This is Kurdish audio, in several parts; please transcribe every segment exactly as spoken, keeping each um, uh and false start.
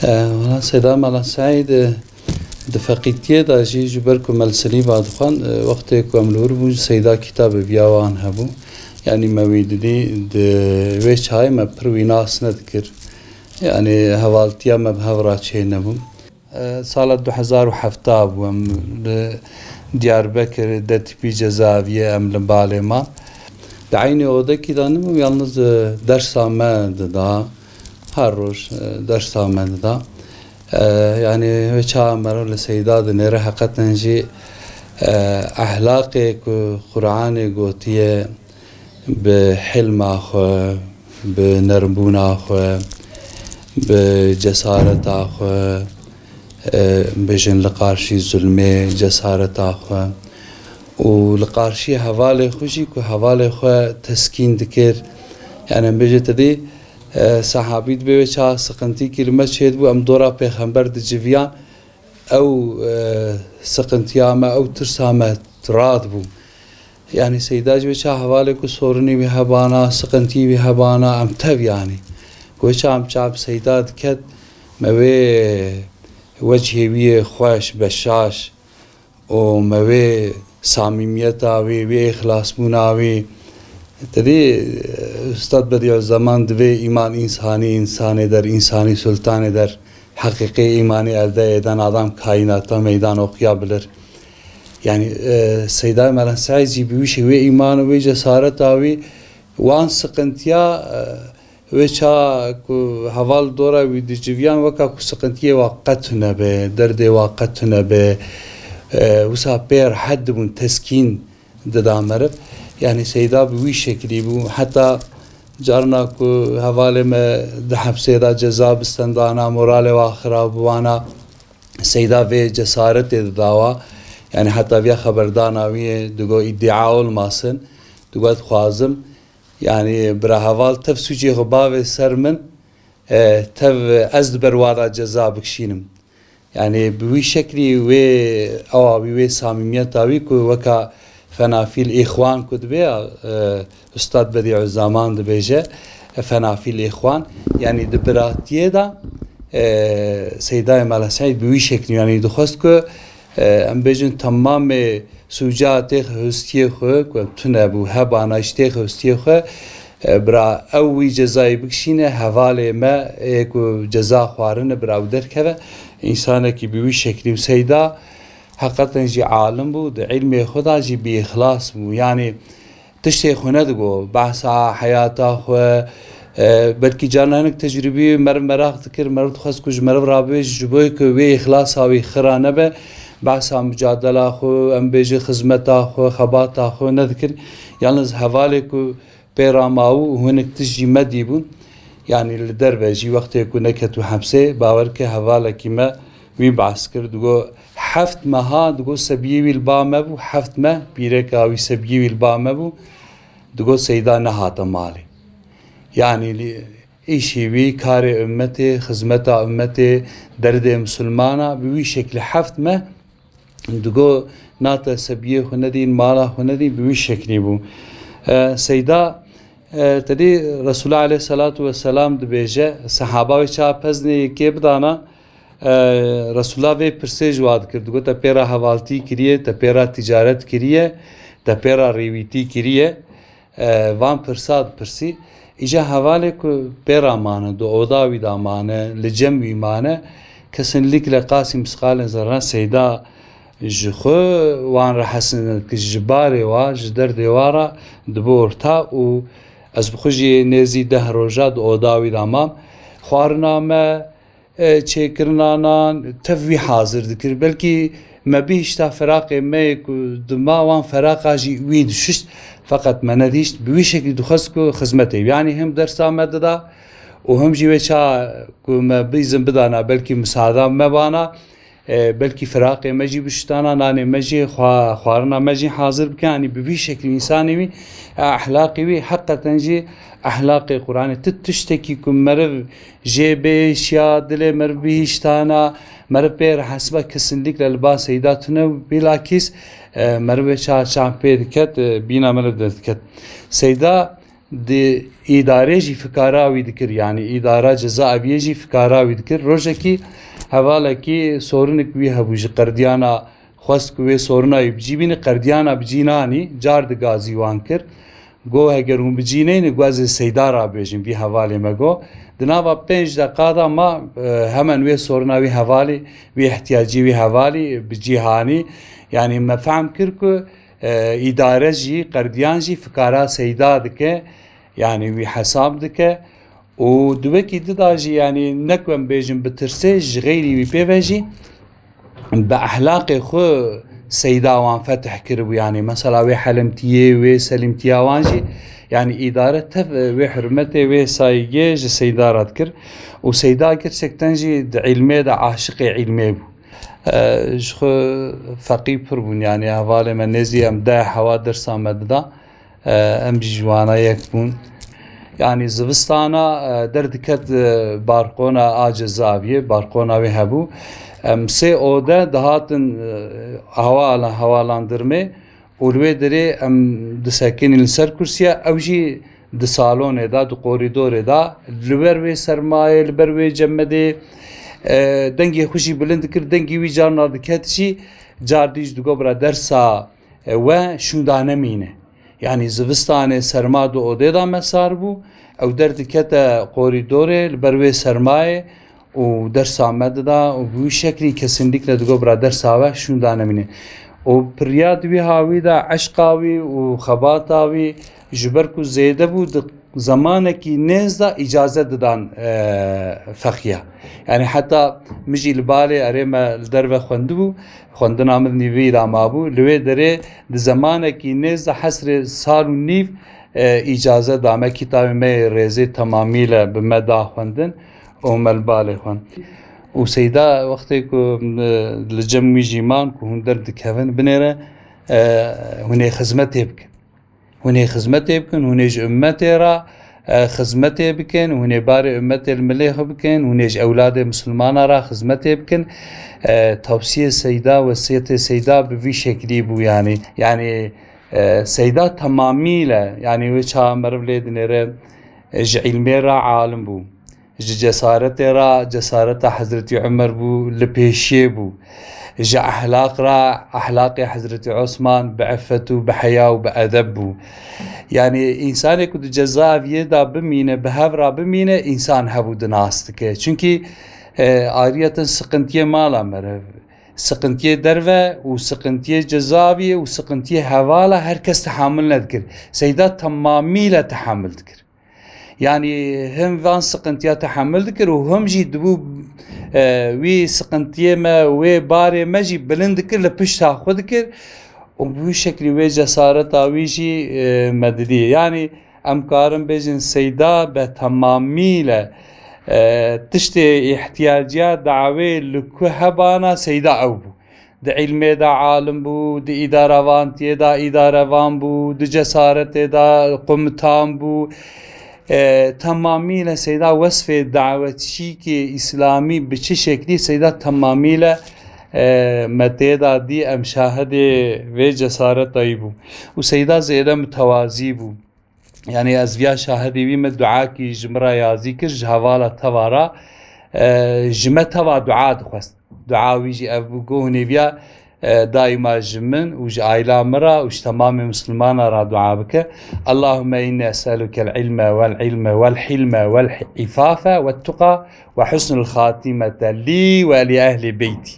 E, wela Seyda Mela Seîd, e, di feqîtiyê de jî ji ber ku me li Silîva dixwend, e, wextê ku em li wir bûn, Seyda kitabê viya wan hebû. Yanî me wî didî, di wê çaxê me pir wî nas nedikir. Yanî hevaltiya me bi hev re çênebû. E, sala du hezar û hevdeh bû, em li Diyarbekir, D T P cezaeviyê em li balê ma. Di eynî odekî de nibûm, yalniz, e, dersa me dida. Her roj, e, dersa me dida. E, yanî wê çaxa meriv li Seyda dinêre heqeten jî, e, ehlaqê ku Qur'anê gotiye, bi hilma xwe, bi nermbûna xwe, bi cesareta xwe, e, bêjin li qarşî zulmê cesareta xwe û li qarşî hevalê xwe jî ku hevalê xwe teskîn dikir. Yani em bêje te dî, e, sehabî dibê wê çaxa siqintîkî li me çêdibû, em dora pêxember diciviyan, ew, e, siqintiya me, ew tirsa me radibû. Yanî Seyda jî wê çaxa hevalê ku sorinî wî hebana, siqintî wî hebana, em tev yanî. Wê çaxa em çav Seyda diket, me wê wecihê wî yê xweş, beşaş, û me wê samîmiyeta wî, wê îxlasbûna wî. Te dî, Ustad Bedîuzeman divê îman însanî, însanê der, însanî sultanê der, heqîqî îmanî elde êden adam kaînata meydan oxuyabilir. Yani, e, Seyda Mela Seîd jî bi wî şêwê îman û wê cesareta wî wan siqintiya, e, Wê çaxa ku heval dora wî diciviyan weka ku siqintiyê wa qet tune be, derdê wa qet tune be, e, wisa pê rehet dibûn, teskîn dida meriv. Yanî Seyda bi wî şeklî bû. Heta carna ku hevalê me di hepsê de ceza bi stendana, moralê wa xirab bû, wana Seyda vê cesaretê dida wa. Yanî heta viya xeberdana wî yê digo iddia olmasın, digo ez dixwazim Yanî bira heval tev sûcê xwe bavê ser min, e, tev ez di ber wan re ceza bikişînim. Yanî bi wî şeklî wê ewa wî, wê samîmiyeta wî ku weka fenafîl îxwan ku dibê, e, Ustad Bedîuzeman dibêje, e, fenafîl îxwan. Yanî di biratiyê de, e, Seydayê Mela Seîd bi wî şeklî, yanî dixwest ku, e, em bêjin temamê sûca têxe hostiyê xwe, ku em tune bû, hebana ji têxe hostiyê xwe, e, bira ew wî cezayê bikişîne, hevalê me ê ku ceza xwarine, bira ew derkeve, însanekî bi wî şeklî û Seyda heqeten jî alim bû, di îlmê xwe de jî bi îxlas bû. Yanî tiştê xwe nedigo, behsa heyata xwe, e, belkî carna hinek tecrûbî meriv meraq dikir, meriv dixwest ku ji meriv rabêje, ji bo ku wê îxlasa wî xira nebe, behsa mucadela xwe, em bêjin xizmeta xwe, xebata xwe nedikir. Yalnız hevalê ku pê re mabû û hinek tişt jî me dîbûn. Yanî li derve jî wextê ku neketibû hepsê, bawer ke hevalekî me wî behs kir, digo, heft meha, digo, sebiyê wî li ba me bû, heft meh pîreka wî, sebiyê wî li ba me bû, digo, Seyda nehate malê. Yanî lî-, îşî wî, karê ummetê, xizmeta ummetê, derdê misilmana, bi wî şeklî heft meh, digo, nate sebiyê xwe nedîn, mala xwe nedîn, bi wî şeklî bû. E, Seyda, e, te dî Resulullah aleyhissalatu vesselam dibêje, sehaba wê çaxa peznê yekê bidana, E, Resulullah vê pirsê ji wa dikir, digot, te pê re hevaltî kiriye, te pê re tîcaret kiriye, te pê re rêwîtî kiriye. E, van pirsa dipirsî. Îja hevalê ku pê re mane, di oda wî de mane, li cem wî mane, kesinlikle qasî misqalên zerre Seyda ji xwe wan re hes nedikir, ji barê wa, ji derdê wa re dibe orta û ez bi xwe jî nêzî deh roja di oda wî de mam. Xwarina me, e, çêkirina nan tev wî hazir dikir. Belkî me bihişta firaqê me yê ku dima wan firaqa jî wî dişişt, feqet me nedihişt. Bi wî şeklî dixwest ku xizmetê wî. Yanî him dersa me dida û him jî wê çaxa ku me bîzin bidana, belkî misada me bana, e, belkî firaqê me jî biştana, nanê me jî, xwa-, xwarina me jî hazir bike. Yanî bi vî şeklî însanê wî, e, ehlaqê wî heqeten jî ehlaqê Qur'anê. Ti tiştekî ku meriv jê bêşiya, dilê meriv bihiştana, meriv pê re hesiba, kesinlikle li ba Seyda tune, bilakîs, e, meriv wê çaxa çax pê diket, e, bîna meriv derdiket. Seyda Di îdare jî fikara wî dikir, yanî îdara ceza eviyê jî fikara wî dikir. Rojekî hevalekî sorinik wî hebû ji qerdiyana, xwest ku wê sorina wî bi cî bîne, qerdiyana bi cî nanî, car di gazî wan kir. Go heger hûn bi cî neyne, go ez ê Seyda rabêjim, vî hevalê me go. Di nava pênc deqa de ma, e, hemen wê sorina wî hevalî, wî ihtiyacî wî hevalî bi cî hanî. Yanî me fehm kir ku, e, îdare jî, qerdiyan jî fikara Seyda dike, yanî wî hesab dike. Û di wekî di da jî, yanî ne ku em bêjin bi tirsê, ji xeyrî wî pê ve jî bi ehlaqê xwe Seyda wan fetih kiribû. Yanî mesela wê helimtiyê, wê selîmtiya wan jî, yanî îdare tev wê hurmetê, wê saygê ji Seyda re dikir. Û Seyda gerçekten jî di îlmê de aşiqê îlmê bû. E, ji xwe feqî pir bûn, yanî hevalê me nêzî em deh hewa dersa me dida. E, em jî ji wana yek bûn. Yanî zivistana, e, derdiket, e, barqona a cezaviyê, barqona wê hebû. Em sê ode dihatin, e, hewalan, hewalandirmê û li wê derê em disekinîn li ser kursiya, ew jî di salonê de, di qorîdorê de, li ber wê sermayê, li ber wê cemedê, e, dengê xwe jî bilind dikir, dengê wî carna diket jî, car dî jî digot bira dersa, e, we şûnda nemîne. Yanî zivistanê serma di odê de me sar bû, ew derdikete qorîdorê li ber wê sermayê û dersa me dida û bi wî şeklî kesinlikle digot bira dersa we şûnda nemîne. Û pirya di wî hawî de eşqa wî û xebata wî ji ber ku zêde bû, di zemanekî nêz de îcaze didan, e, feqiya. Yanî heta min jî li balê erê me li derve xwendibû, xwendina min nîvî de mabû. Li wê derê di zemanekî nêz de hesrê sal û nîv, e, îcaze da me, kitabê me yê rêzê temamîle bi me da xwendin û me li balê xwend. Û Seyda wextê ku, e, li cem wî jî man ku hûn derdikevin binêre, e, hûn ê xizmetê bikin. Hûn ê xizmetê bikin, hûn ê ji ummetê re, e, xizmetê bikin, hûn ê barê ummetê li milê xwe bikin, hûn ê ji ewladê misilmana re xizmetê bikin. E, tavsiyê Seyda, wesiyetê Seyda bi vî şeklî bû, yanî, yanî, e, Seyda temamîle, yanî wê çawa meriv lê dinêre, e, ji îlmê re alim bû. Ji cesaretê re cesareta Hezretî Umer bû, li pêşiyê bû. Ji ehlaq re ehlaqê Hezretî Osman bi iffet û bi heya û bi edeb bû. Yanî însanê ku di cezaviyê de bimîne, bi hev re bimîne, însan hev û di nas dike. Çunkî, e, ariyeten siqintiyê mala meriv, siqintiyê derve û siqintiyê cezaviyê û siqintiyê hevala her kes tehamil nedikir. Seyda temamîle tehamil dikir. Yanî him van siqintiya tehamil dikir û him jî dibû, e, wî siqintiyê me, wê barê me jî bilind dikir, li pişta xwe dikir û bi wî şeklî wê cesareta wî jî, e, me didî. Yanî em karin bêjin Seyda be temamîle, e, tiştê îhtiyaciya dawê li ku hebana Seyda ew bû. Di îlmê de alim bû, di îdarevantiyê de îdarevan bû, di cesaretê de qumitan bû. E, temamîle Seyda wesfê dawetçîkê îslamî bi çi şeklî Seyda temamîle, e, me tê de dî, em şahidê vê cesareta wî bûn. Û Seyda zêde mutewazî bû. Yanî ez viya şahidê wî me duakî ji min re yazî kir, ji hevala teva re, e, ji me teva dua dixwest. Dua wî jî ev bû, got, hûn ê viya, e, daîma ji min û ji aîla min re û ji temamê misilmana re dua bike. Allahümme inni es'elukel ilme vel ilme vel hilme vel ifafe vet tuqa ve husnul xatimete li ve li ehli beyti.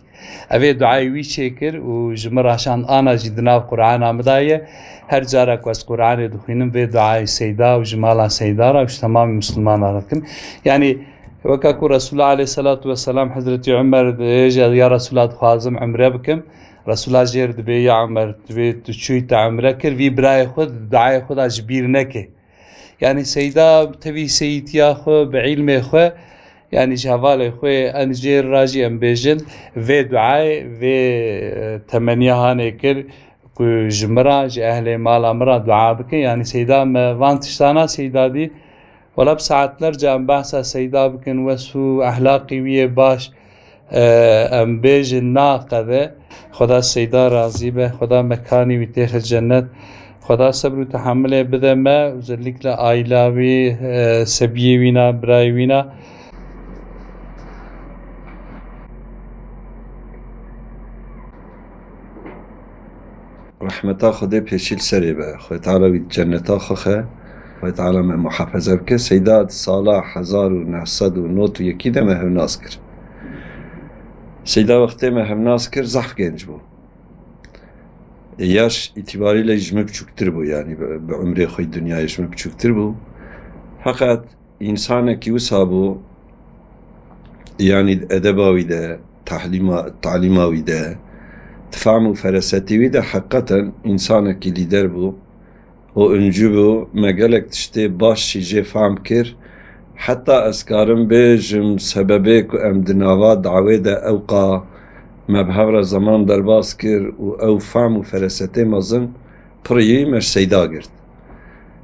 Ev ê duayê wî çêkir û ji min re şand, ana jî di nav Qur'ana min de ye. Her cara ku ez Qur'anê dixwînim, vê duayê Seyda û ji mala Seyda re û ji temamê misilmana re dikim. Yanî weka ku Resulullah aleyhisselatu vesselam Hezretî Umer dibêje, ya Resulullah, dixwazim umre bikim. Resulullah jê re dibê, ya Umer, dibê tu çûyî te umre kir, vî birayê xwe di duayê xwe de ji bîr neke. Yanî Seyda tevî seyîtiya xwe, bi îlmê xwe, yanî ji hevalê xwe, em jê re jî em bêjin, vê duayê, vê, e, temeniya hanê kir ku ji min re, ji ehlê mala min re dua bikin. Yanî Seyda me van tiştana Seyda dî. Wela bi saetlerce em behsa Seyda bikin, wesf û ehlaqî wî yê baş, e, em bêjin naqede. Xweda Seyda razî be, Xweda mekanî wî têxe cennet, Xweda sebr û tehemilê bide me, özellikle aîla wî, e, sebiyê wîna, birayê wîna. Rehmeta Xwedê pêşî li serê be. Xwedê Teala wî cenneta xwe xe. Xwedê Teala me muhafeze bike. Seyda di sala hezar û neh sed û nod û yekî de me hevnas kir. Seyda wextê me hevnas kir, zehf genc bû. Yaş îtibarî le ji min biçûktir bû, yanî bi, bi umrê xwe yî dinyayê ji min biçûktir bû. Heqet însanekî wisa bû, yanî di edeba wî de, tahlîma, talîma wî de, di fehm û ferasetê wî de heqeten însanekî lîder bû. Û ûncû bû, me gelek tiştê baş jî jê fehm kir. Heta ez karim bêjim, sebebê ku em di nava dawê de ewqa me bi hev re zeman derbas kir û ew fehm û ferasetê mezin pirî me ji Seyda girt.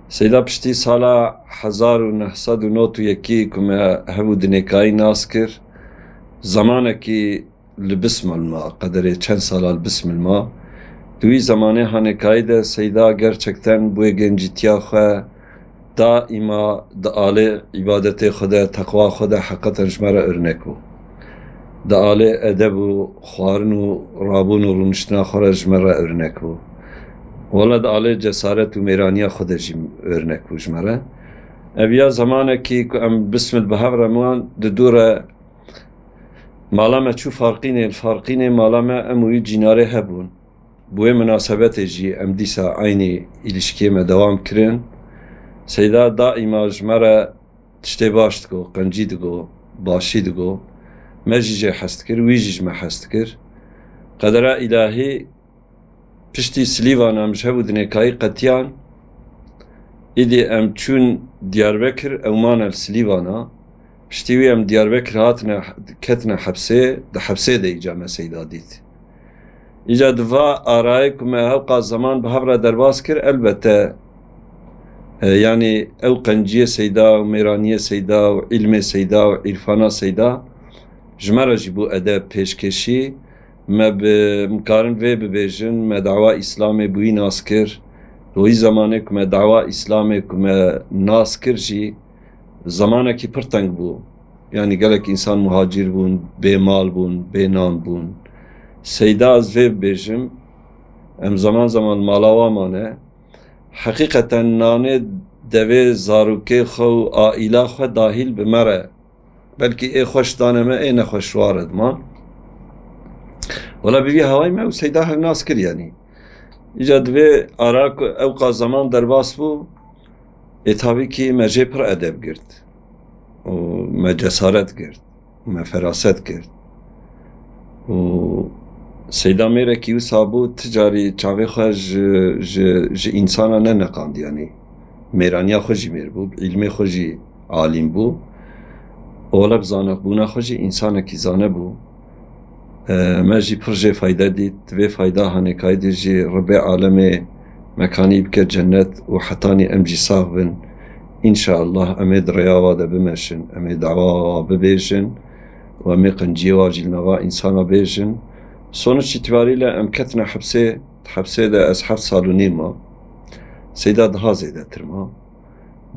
Seyda piştî sala hezar û neh sed û nod û yekî ku me hev û dinêkayî nas kir, zemanekî li Bismil ma, qederê çend sala li Bismil ma. Di wî zemanê hanêkayî de Seyda gerçekten bi wê gencîtiya xwe daîma di alê îbadetê xwe de, teqwa xwe de heqeten ji me re örnek bû. Di alê edeb û xwarin û rabûn û rûniştina xwe re ji me re örnek bû. Wela di alê cesaret û mêraniya xwe de jî örnek bû ji me re. Ev ya zemanekî ku em Bismil bi hev re miwan, di dû re mala me çû Farqînê, li Farqînê mala me em û wî cînarê hebûn. Bi wê minasebetê jî em dîsa eynî îlişkiyê me dewam kirin. Seyda daîma ji me re tiştê baş digo, qencî digo, başî digo. Me jî jê hez dikir, wî jî ji me hez dikir. Qedera îlahî piştî Silîvana em ji hev û dinêkayî qetiyan. Îdî em çûn Diyarbekir, ew mane li Silîvana. Piştî wî em Diyarbekir hatine, ketine hepsê, di hepsê de îca me Seyda dît. Îca di va arayê ku me hewqa zeman bi hev re derbas kir, elbete, e, yanî ew qenciyê Seyda û mêraniyê Seyda û îlmê Seyda û îrfana Seyda ji me re jî bû edeb, pêşkêşî. Me bi, em karin vê bibêjin, me dawa Îslamê bi wî nas kir. Di wî zemanê ku me dawa Îslamê ku me nas kir jî, zemanekî pir teng bû. Yanî gelek însan muhacîr bûn, bê mal bûn, bê nan bûn. Seyda, ez vê bibêjim, em zeman zeman mala wa mane. Heqîqeten nanê devê zarokê xwe û aîla xwe dahîl bi me re. Belkî ê xweş dane me, ê nexweş wa re diman. Wela bi vî hawayî me û Seyda hev nas kir yanî. Îca divê ara ku ewqa zeman derbas bû, ê tabî kî me jê pir edeb girt. Û me cesaret girt. Me feraset girt. Û Seyda mêrekî wisa bû, ti carî çavê xwe ji, ji, ji însana neneqand yanî. Mêraniya xwe jî mêr bû, bi îlmê xwe jî alîm bû. Ola bi zanebûna xwe jî însanekî zane bû. E, me jî pir jê fayde dît. Vê fayda hanêkayî dî jî Ribê alemê mekanî bike cennet û hetanî em jî sax bin. Înşallah em ê di rêya wa de bimeşin, em ê dawa wa bibêjin û em ê qenciyê wa jî li nava însana bêjin. Sonuç îtibarîle em ketine hepsê, di hepsê de ez heft sal û nîv mam. Seyda daha zêdetir ma.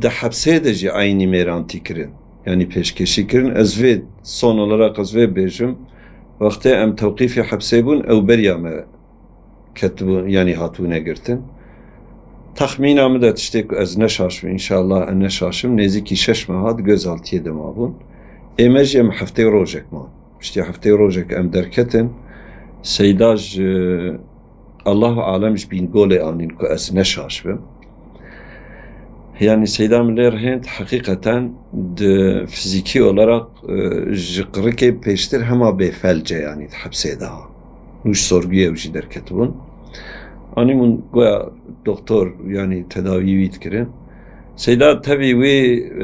Di hepsê de jî eynî mêrantî kirin. Yanî pêşkêşî kirin. Ez vê son olarak ez vê bêjim. Wextê em tewqîfê hepsê bûn, ew beriya me ketibû, yanî hatibûne girtin. Texmîna min de tiştê ku ez neşaşim, înşallah ez neşaşim, nêzîkî şeş meha di gözaltiyê de mabûn. Ê me jî em heftê rojek man. Piştî heftê rojek em derketin. Seyda ji Allahu alem ji Bîngolê anîn ku ez ne şaş bim. Yanî Seyda min lê rihênd heqîqeten di fizîkî olarak, e, ji qirikê pêştir hema bêfelce yanî di hepsê de ha. Û ji sorguyê ew jî derketibûn. Anîbûn goya doktor yanî tedawî wî dikirin. Seyda tevî wê,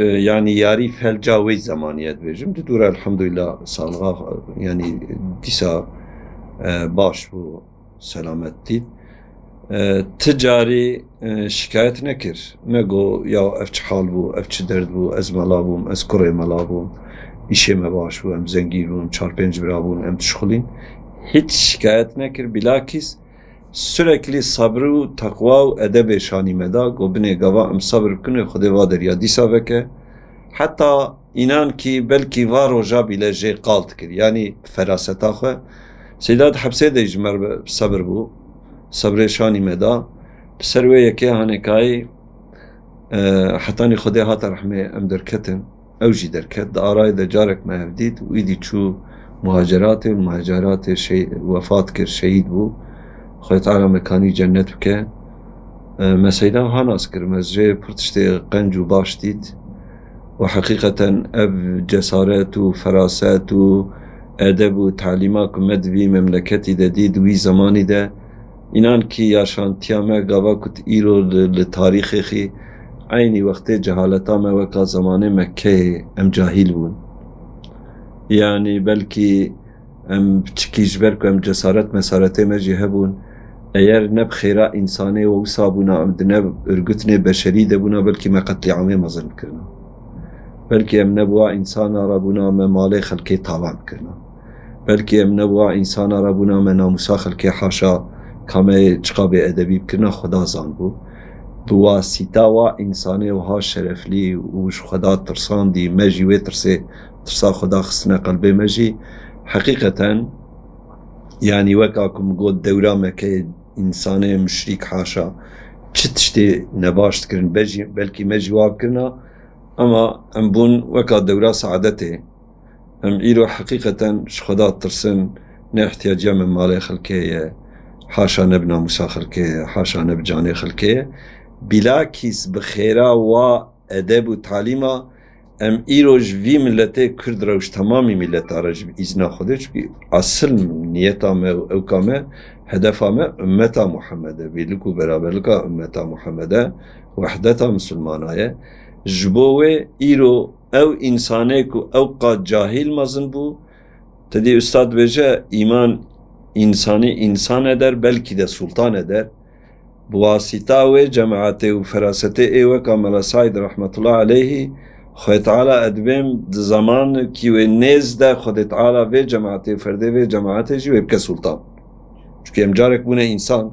e, yanî yarî felca wê zemanî ye dibêjim. Di dû re elhamdulillah salxa, yanî dîsa, e, baş bû. Selamet dît. E, ti carî, e, şikayet nekir. Nego, ya ev çi hal bû, ev çi derd bû, ez mela bûm, ez kurê mela bûm, îşê me baş bû, em zengîn bûn, çar pênc bira bûn, em dişxulîn. Hiç şikayet nekir, bilakîs Sürekli sabrî û teqwa û edebê şanî me da, go binê gava em sabir bikin û Xwedê va derya dîsa veke. Heta înan kî belkî va roja bîle jê qal dikir. Yanî feraseta xwe. Seyda di hepsê de ji me re sabir bû. Sabrê şanî me da. Li ser wê yekê hanekayî, e, hetanî Xwedê hate rehmê em derketin. Ew jî derket. Di arayê de carek me hev dît û îdî çû muhaceratê û muhaceratê şey, wefat kir, şehîd bû. Xwedê Teala mekanî cennet bike. E, me Seyda wiha nas kir, me jê pir tiştê qenc û baş dît. Û heqîqeten ev cesaret û feraset û edeb û talîma ku me di vî memleketî de dît, di wî zemanî de, înan kî yaşantiya me gava ku tu îro li, li tarîxê xî, eynî wextê cehaleta me weka zemanê Mekkeyê em cahîl bûn. Yanî belkî em çikî ji ber ku em cesaret mesaretê me jî hebûn, eger ne bi xêra însanê we wisa bûna, em di ne irgutinê beşerî de bûna, belkî me qetlîamê mezin bikirina. Belkî em ne bi wa însana re bûna, me malê xelkê talan bikirina. Belkî em ne bi wa însana re bûna, me namûsa xelkê haşa ka me çiqa bêedebî bikirina, Xweda zanibû. Bi wasîta wa însanê wiha şereflî û ji Xweda tirsandî, me jî wê tirsê, tirsa Xweda xistine qelbê me jî. Heqîqeten, yanî weka ku min got, dewra Mekkeyê însanê muşrîk haşa çi tiştê nebaş dikirin, bejî-, belkî me jî wa bikirina, ema em bûn weka dewra saadetê. Em îro heqîqeten ji Xweda tirsin, ne ihtiyaciya me malê xelkê ye, haşa ne bi namûsa xelkê ye, haşa ne bi canê xelkê ye. Bilakîs bi xêra wa edeb û talîma em îro ji vî miletê Kurd re û ji temamî mileta re ji îzna Xwedê, çunkî esil niyeta me û ewka me, hedefa me ummeta Muhammed e, birlik û beraberlika ummeta Muhammed e, wehdeta misilmana ye. Ji bo wê îro ew însanê ku ewqas cahîl mezin bû, te dî ustad dibêje, îman însanî însan eder, belkî de sultan eder. Bi wasîta wê cemaetê û ferasetê ê weka Mela Saîd rahmetullah aleyhî, Xwedê Teala edibêm di zemanekî wê nêz de Xwedê Teala vê cemaetê û ferdê vê cemaetê jî wê bike sultan. Çunkî em carek bûne însan.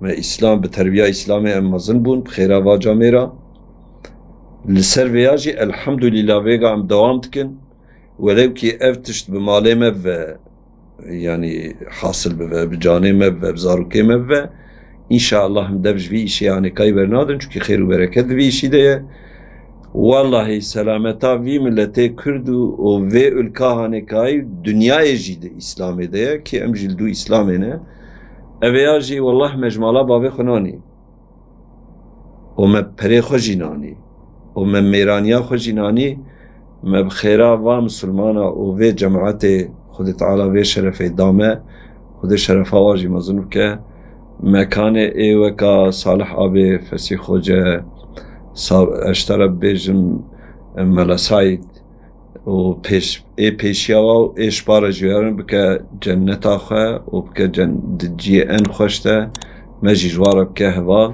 Me Îslam, bi terbiya Îslamê em mezin bûn, bi xêra va camêra. Li ser vêya jî elhamdulîla vêga em dewam dikin. Welewkî ev tişt bi malê me ve, yanî hasil bibe, bi canê me bibe, bi zarokê me bibe, înşallah em dev ji vî îşê hanekayî bernadin, çunkî xêr û bereket di vî îşî de ye. Wellahî selameta vî miletê Kurd û, û vê ulka hanekayî dinyayê jî di Îslamê de ye, kî em jî li dû Îslamê ne. Evê ya jî wellah me ji mala bavê xwe nanî. Û me perê xwe jî nanî. Û me mêraniya xwe jî nanî. Me bi xêra va misilmana û vê cemaetê Xwedê Teala vê şerefê da me. Xwedê şerefa wa jî mezin bike. Mekanê ê weka Salih Abê, Fesîh Xoce, Sa-, ez ji te re bibêjim, Mela Saîd, û pêş-, ê pêşiya wa û ê ji para jî yarin bike cenneta xwe û bike cen-, di cihê en xweş de me jî ji wa re bike heval.